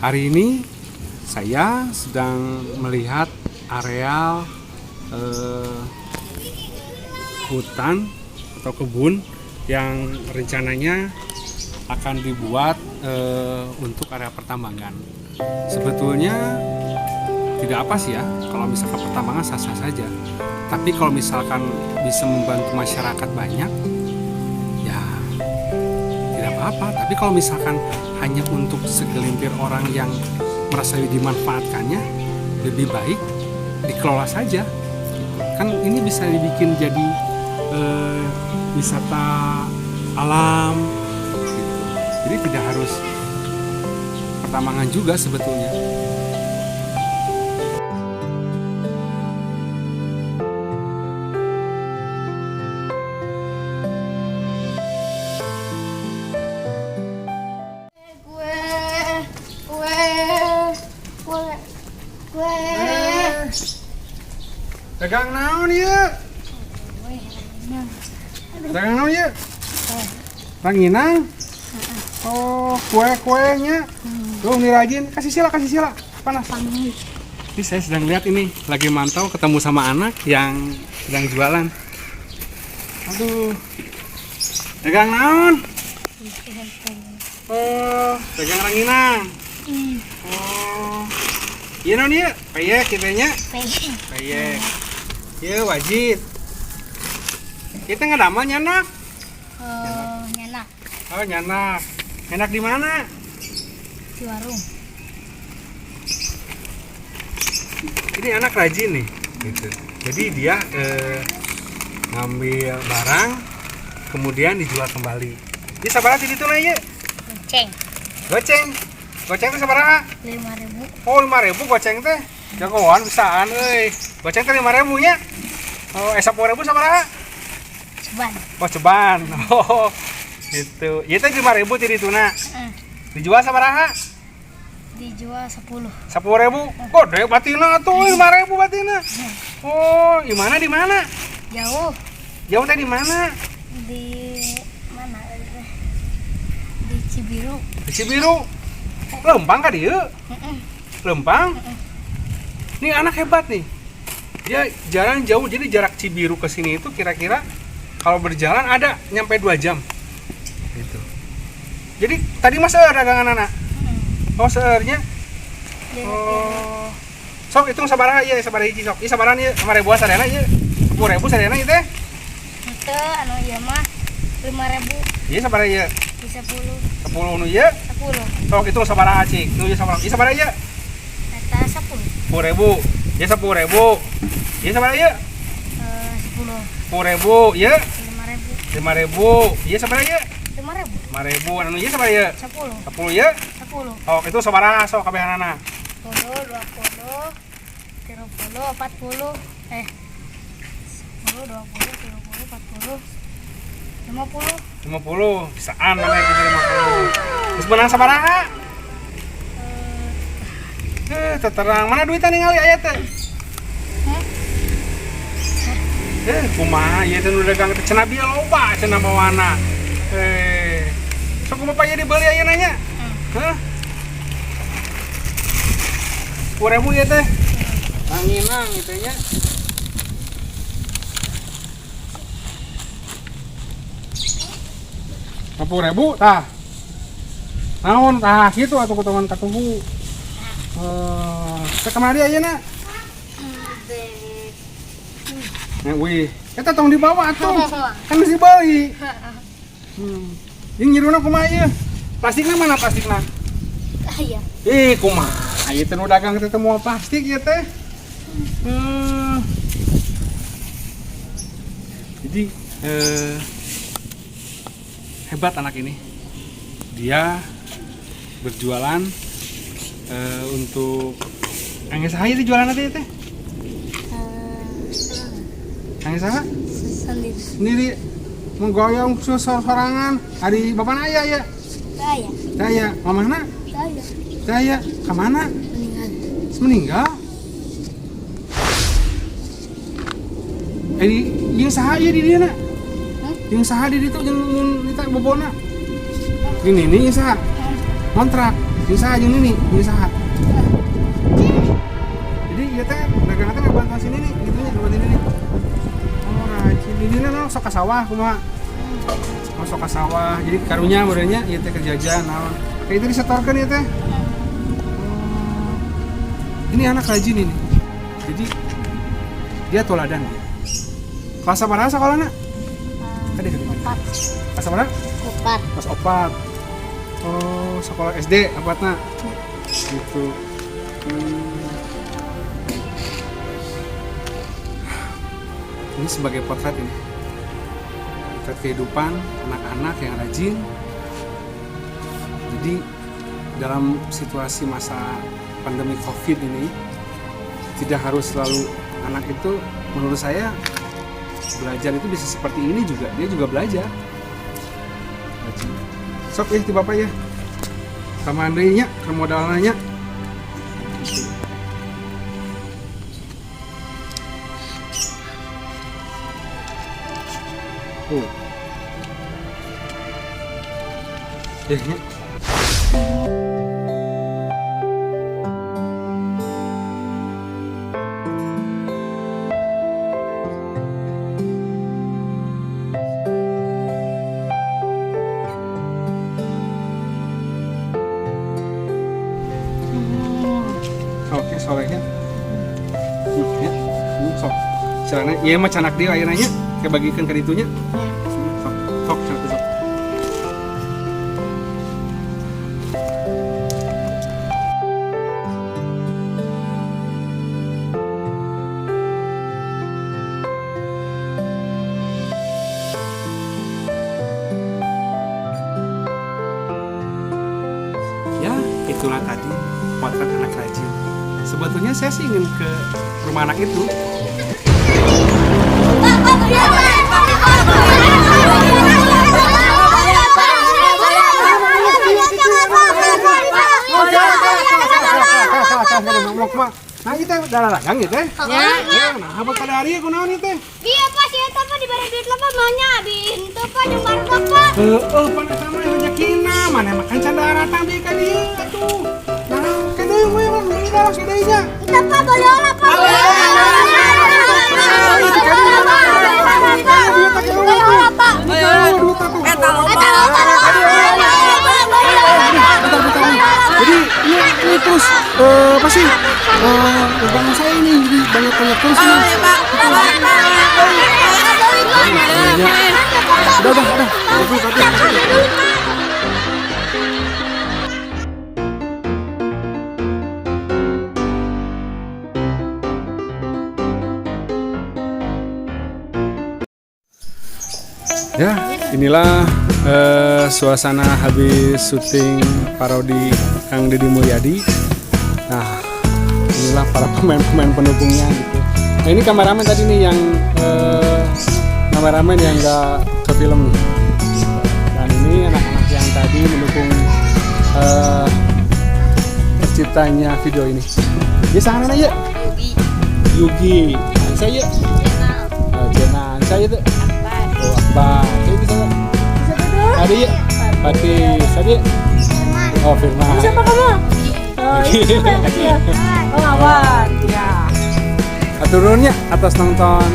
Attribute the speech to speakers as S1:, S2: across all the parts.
S1: Hari ini saya sedang melihat areal hutan atau kebun yang rencananya akan dibuat untuk area pertambangan. Sebetulnya tidak apa sih ya, kalau misalkan pertambangan sah-sah saja. Tapi kalau misalkan bisa membantu masyarakat banyak, ya tidak apa-apa. Tapi kalau misalkan hanya untuk segelintir orang yang merasa dimanfaatkannya, lebih baik dikelola saja. Kan ini bisa dibikin jadi wisata alam, gitu. Jadi tidak harus pertambangan juga sebetulnya.
S2: Kue, kue, kue, kue.
S1: Dagang naon ya? Dagang naon ya? Ranginang? Oh, kue-kuenya. Tuh, ini rajin. Kasih sila, kasih sila. Panas. Ini saya sedang lihat ini, lagi mantau ketemu sama anak yang sedang jualan. Aduh. Dagang naon? Oh, dagang ranginang. Oh. Iya naon ieu? Peyek kitu nya. Peyek. Iya wajit. Kita nggak nyanak.
S2: Oh, nyanak.
S1: Oh, nyanak. Nyanak di mana?
S2: Di warung.
S1: Ini anak rajin nih, gitu. Jadi dia ngambil barang, kemudian dijual kembali. Ini sabaraha di ditu ieu?
S2: Goceng.
S1: Goceng. Goceng teh sabaraha?
S2: 5.000.
S1: Oh, 5.000 goceng teh. Jagoan bisaan euy. Goceng teh 5.000 nya. Oh, 10.000 sabaraha?
S2: Ceban.
S1: Oh, ceban. Oh, gitu. Ieu teh 5.000 ti dituna. Dijual sabaraha?
S2: Dijual 10.
S1: 10.000. Gede batina tuh 5.000 batina. Oh, di mana di mana?
S2: Jauh.
S1: Jauh teh di mana?
S2: Di mana? Di Cibiru.
S1: Di Cibiru. Lempang ka dieu? Lempang? Nih anak hebat nih. Dia jalan jauh, jadi jarak Cibiru ke sini itu kira-kira kalau berjalan ada nyampe 2 jam. Gitu. Jadi tadi mah seueur dagangan anak. Oh, seueurnya. Oh. Sok hitung sabaraha ieu, sabaraha hiji sok. Ieu sabaraha ieu? 5.000 sadayana ieu. 10.000 sadayana ieu teh.
S2: Henteu, anu ieu mah 5.000.
S1: Ieu sabaraha ieu?
S2: Di 10.
S1: 10 nu ieu?
S2: 10.
S1: Sok hitung sabaraha cik. Nu ieu sabaraha? Ieu sabaraha ieu?
S2: Eta 10.
S1: 10.000. Ieu 10.000. Ieu sabaraha ieu?
S2: 10.
S1: 10.000. Ieu
S2: 5.000.
S1: 5.000. Ieu sabaraha ieu?
S2: 5.000.
S1: 5.000. Anu ieu sabaraha ieu?
S2: 10.
S1: 10 ieu?
S2: 10.
S1: Sok itu sabaraha sok kabehanana?
S2: 10, 20, 30, 40, 10, 20, 30, 40, 50.
S1: 50 bisaan mana gitu 50. Terus menang sabaraha? Terang mana duitnya ningali aya teh?
S2: Hah?
S1: Kumaha ieu teh nu dagang teh cenah bieu loba cenah mawana. Sok kumaha ieu dibeli ayeuna nya? Hah? 10.000 ieu teh. Ranginang gitu nya. 10.000 tah. Naon tah kitu atuh ku teman katuhu. Teh kamari ayeuna? Ya wih, eta tong dibawa atuh. Kan geus dibeli. Jeung nyiruna kumaha ieu? Plastikna mana plastikna?
S2: Ah, iya.
S1: Ih, kumaha ieu teh nu dagang teh teu moal plastik ieu teh. Jadi hebat anak ini. Dia berjualan untuk angge saha ieu jualan teh teh? Angge saha?
S2: Sendiri.
S1: Sendiri. Menggoyong sorangan. Ari bapana aya ya?
S2: Saya.
S1: Saya. Mamahna?
S2: Saya.
S1: Saya. Ka mana?
S2: Meninggal.
S1: Meninggal? Ini jeung saha ieu di dieu na?
S2: Hah?
S1: Jeung saha di ditu jeung mun eta bobona? Jeung nini jeung saha? Kontrak. Jeung saha, jeung Nini? Jeung saha? Jadi ieu teh dagang teh ngabantuan si Nini gitu nya, ngabantuan Nini. Oh, rajin. Nini naon, sok ka sawah kumaha? Oh, sok ka sawah. Jadi karunya meureun nya ieu teh keur jajan naon. Kayak itu disetorkeun ieu teh. Oh. Ini anak rajin ini. Jadi dia toladan dia. Kelas sabaraha sekolahna? Tadi tadi.
S2: 4.
S1: Kelas sabaraha?
S2: 4.
S1: Kelas 4. Oh, sekolah SD empatna. Gitu. Ini sebagai potret ini. Potret kehidupan anak-anak yang rajin. Jadi dalam situasi masa pandemi Covid ini tidak harus selalu anak itu, menurut saya belajar itu bisa seperti ini juga, dia juga belajar. Rajin. Sok ya di bapak ya. Sama Andre nya, ke modalnya. Gitu. Oh. Ya, nya. Oke, solehnya. Ya. Sok. Caranya, ieu mah canak dia ayeuna nya, kayak bagikan ke ditunya. Sok, sok, sok, sok. Ya, itulah tadi potret anak rajin. Sebetulnya saya sih ingin ke rumah anak itu. Nah, kita udah dagang gitu teh.
S2: Ya.
S1: Nah, apa pada hari kunaon ieu teh?
S2: Iya, Pak, si eta mah dibere duit loba mah abi henteu, Pak, jeung barudak, Pak.
S1: Heeh, pan eta mah rezekina, mana makan can daratang deui ka dieu atuh. Nah, ke deui we mah beli dalam si deui nya.
S2: Henteu, Pak, boleh olah, Pak. Boleh olah, Pak.
S1: Duit atuh.
S2: Eta loba,
S1: Bentar, bentar nih. Jadi ini terus apa sih? Bangun saya ini jadi banyak-banyak terus nih. Udah, udah, udah. Udah, udah, udah. Ya, inilah suasana habis syuting parodi Kang Deddy Mulyadi. Nah, inilah para pemain-pemain pendukungnya gitu. Nah, ini kameramen tadi nih yang kameramen yang nggak ke film nih. Dan ini anak-anak yang tadi mendukung terciptanya video ini. Ya, sana ya. Yugi. Nah, saya ya. Jena. Saya itu. Oh, Akbar. Saya bisa nggak? Tadi ya. Fatih. Tadi. Oh, Firman.
S3: Siapa kamu? Oh, itu siapa yang kecil? Oh, Awan. Ya.
S1: Hatur nuhun nya atas nonton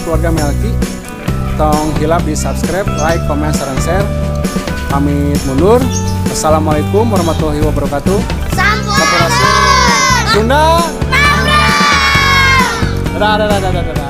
S1: keluarga Melki. Tong hilap di subscribe, like, komen, sareng share. Pamit mundur. Assalamualaikum warahmatullahi wabarakatuh.
S2: Sampurasun.
S1: Sunda. Dadah, dadah, dadah, dadah.